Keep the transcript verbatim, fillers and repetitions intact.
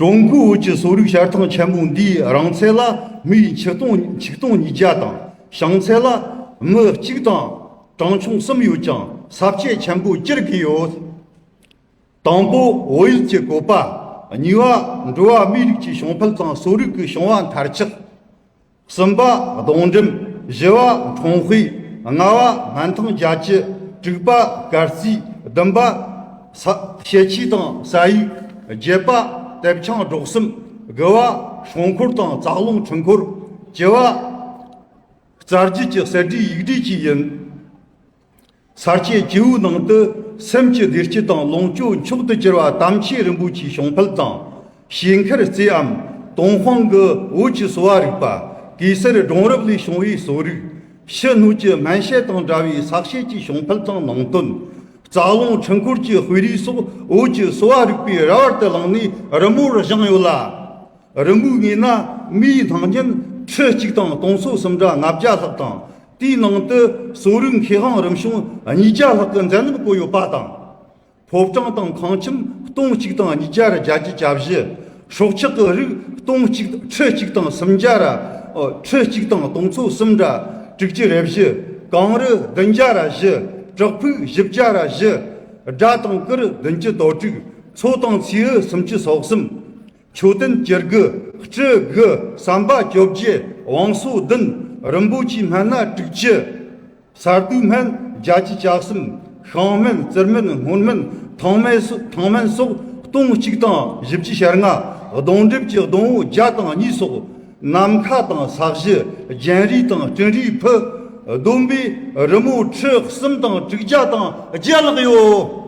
འགྲོ་མགོའི་བོད་ཀྱི་གསོ་རིག་ཞལ་ཐང་ཆེན་མོ་འདིའི་རིང་ཚད་ལ་མི་ཆིག་སྟོང་ཆིག་སྟོང་ཉིས་བརྒྱ་དང་། བྱང་ཚད་ལ་མི་གཅིག་དང་གྲངས་ཆུང་གསུམ་ཡོད་ཅིང་། ས་བཅད་ཆེན་པོ་བཅུར་གྱེས་ཡོད། དང་པོ་བོད་ཡུལ་གྱི་བཀོད་པ། གཉིས་པ་འགྲོ་བ་མིའི་རིགས་ཀྱི་བྱུང་འཕེལ་དང་གསོ་རིག་གི་བྱུང་བ་མཐར་ཆགས། གསུམ་པ་སྡོང་འགྲེམ། བཞི་བ་འཕྲེང་དཔེ། ལྔ་བ་སྨན་ཐང་རྒྱ་ཁྱི། དྲུག་པ་སྐར་རྩིས། བདུན་པ་ས་ཞལ་ཆས་དང་ཟ་ཡིག། བརྒྱད་པ་དེབ་ཆང་སྒྲོག་གསུམ། དགུ་བ་སྲུང་འཁོར་དང་རྩ་རླུང་འཕྲུལ་འཁོར། བཅུ་བ་རྩ་རྒྱུད་ཀྱི་གསེར་བྲིས་ཡིག་བྲིས་བཅས་ཡིན། ས་བཅད་བཅུ་པོའི་ནང་དུ་སེམས་ཀྱི་བདེ་སྐྱིད་དང་ལོངས་སྤྱོད་མཆོག་ཏུ་གྱུར་པ་དམ་ཆོས་རིན་པོ་ཆེའི་བྱུང་འཕེལ་དང་། ཞིང་ཁར་རྩེའམ་ཏུན་ཧོང་གི་བོད་ཀྱི་གསོ་བ་རིག་པ། གེ་སར་སྒྲུང་རབས་ལས་བྱུང་བའི་གསོ་རིག། ཕྱི་སྣོད་ཀྱི་སྨན་དཔྱད་དང་འདྲ་བའི་ས་དཔྱད་ཀྱི་བྱུང་འཕེལ་དང་ནང་དོན། རྩ་རླུང་འཕྲུལ་འཁོར་གྱི་དཔེ་རིས་སོགས་བོད་ཀྱི་གསོ་བ་རིག་པའི་ར་བར་དུ་བླངས་ནས་རི་མོར་བཞེངས་ཡོད་ལ། རི་མོའི་ངོས་ན་མིའི་སྣང་བརྙན་ཁྲི་གཅིག་དང་སྟོང་ཚོ་གསུམ་སྟོང་ལྔ་བརྒྱ་ལྷག་དང་། དེའི་ནང་དུ་གསོ་རིག་མཁས་དབང་རིམ་བྱུང་ཉིས་བརྒྱ་ལྷག་གི་མཛད་རྣམ་བཀོད་ཡོད་པ་དང་། ཕོ་བྲང་དང་ཁང་ཁྱིམ་སྟོང་གཅིག་དང་ཉིས་བརྒྱ་ར་བརྒྱད་ཅུ་གྱ་བཞི། སྲོག་ཆགས་ཀྱི་རིགས་སྟོང་གཅིག་ཁྲི་གཅིག་དང་སུམ་བརྒྱ་ར། ཨོ། ཁྲི་གཅིག་དང་སྟོང་ཚོ་གསུམ་ར་དྲུག་ཅུ་རེ་བཞི། གངས་རི་བདུན་བརྒྱ་ར་བཞི། བྲག་ཕུག་བཞི་བརྒྱ་ར་བཞི། སྦྲ་དང་གུར་བདུན་ཅུ་དོན་དྲུག། མཚོ་དང་མཚེའུ་སུམ་ཅུ་སོ་གསུམ། མཆོད་རྟེན་བཅུ་དགུ། སྤྲུལ་དགུ། ཟམ་པ་བཅོ་བརྒྱད། བང་སོ་བདུན། རིན་པོ་ཆེའི་སྨན་སྣ་དྲུག་ཅུ། ས་རྡོའི་སྨན་བརྒྱད་ཅུ་གྱ་གསུམ། ཤིང་སྨན། རྩི་སྨན། སྔོ་སྨན། ཐང་སྨན་སོགས། ཐང་སྨན་སོགས་སྟོང་གཅིག་དང་བཞི་བཅུ་ཞེ་ལྔ། སྡོང་འགྲེམས་ཀྱི་སྡོང་བོ་བརྒྱ་དང་གཉིས་སོགས། ནམ་མཁའ་དང་ས་གཞི། རྒྱན་རིས་དང་སྤྲིན་རིས་ཕུ། བསྡོམས་པས་རི་མོ་ཁྲི་གསུམ་དང་དྲུག་བརྒྱ་དང་བརྒྱད་ལྷག་ཡོད།